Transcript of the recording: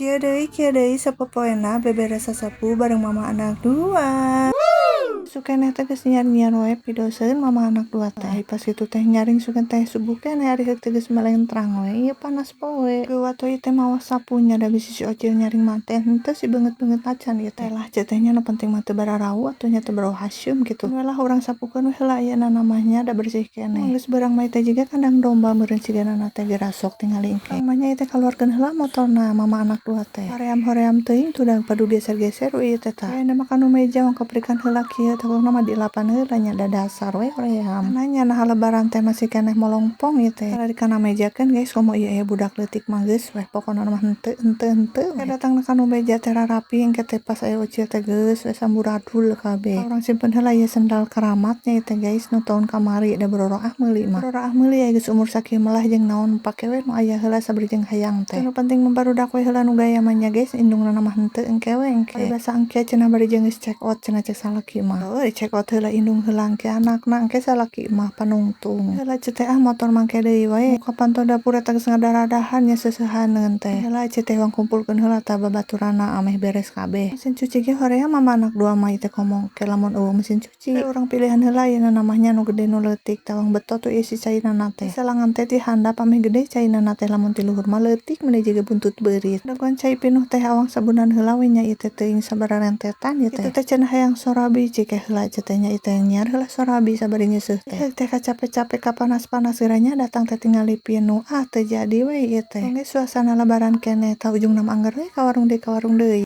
Kieu deui sapopoena beberes sasapu bareng mama anak dua. Sukeneh teh geus nyiar-nyiar wae pidoseun mama anak dua teh. Ai pas kitu teh nyaring sugan teh subuh keneh, ari heuk teh geus melentrang we ieu panas poe. Geuwat we ieu teh mawa sapunya, da bisi si Ocil nyaring mah teh henteu si beungeut-beungeut acan ieu teh. Lah, ceu teh nya, nu penting mah teu bararau atuh nya, teu bau haseum kitu. We lah, urang sapukeun we heula ayeuna namanya, da bersih keneh. Geus beurang mah teh jiga kandang domba meureun sigana teh, gerasok tingali engke. Mah nya ieu teh kaluarkeun heula motorna mama anak dua teh. Hoream-hoream teuing tuh da padu geser-geser we ieu teh tah. Ayeuna mah kanu meja mah kaprikan heula kieu, tah mah dilapan heula nya, da dasar we hoream. Nanya nah, lebaran teh masih keneh molongpong ieu teh. Tara dikana mejakeun, guys, komo ieu aya budak leutik mah, geus weh pokona mah henteu henteu henteu we. Datang kanu meja teh rarapi, engke teh pas aya Ocil teh geus we samburadul kabeh. Urang simpen heula ieu sendal keramatnya ieu teh, guys, nu tahun kamari, da bororoah meuli mah. Bororoah meuli aya geus umur sakieu melah jeung naon, pake we nu aya heula sabari jeung hayang teh. Nu penting mah barudak we heula nu gaya mah nya, guys, indungna mah henteu, engke we engke. Paribasa engke cenah, bari jeung geus check out cenah, cek salaki mah. Heuh, check out heula indung heula, engke anakna, engke salaki mah panungtung. Heula ceu teh, ah, motor mangke deui wae. Muka panto dapur eta geus ngadaradahan nya, seuseuhaneun teh. Heula ceu teh, urang kumpulkeun heula tah babaturanna ameh beres kabeh. Mesin cuci ge hoream mama anak dua mah ieu teh, komo ke lamun euweuh mesin cuci. Urang pilihan heula ayeuna namanya, nu gede nu leutik. Tawang beto tuh ieu si cainana teh. Salangan teh ti handap ameh gede cainana teh, lamun ti luhur mah leutik meni jiga buntut beurit. Dagoan cai pinuh teh, awang sabunan heula we nya ieu teh, teuing sabaraha rentetan ieu teh. Itu teh cenah hayang sorabi, cike heula ceu teh nya, ieu teh nyiar heula sorabi sabari nyeuseuh teh. Heuk teh kacape-cape kapanas-panas geura datang teh tingali pinuh, ah, teu jadi we ieu teh. Engge suasana lebaran keneh tah, ujungna mah angger we ka warung deui, ka warung deui.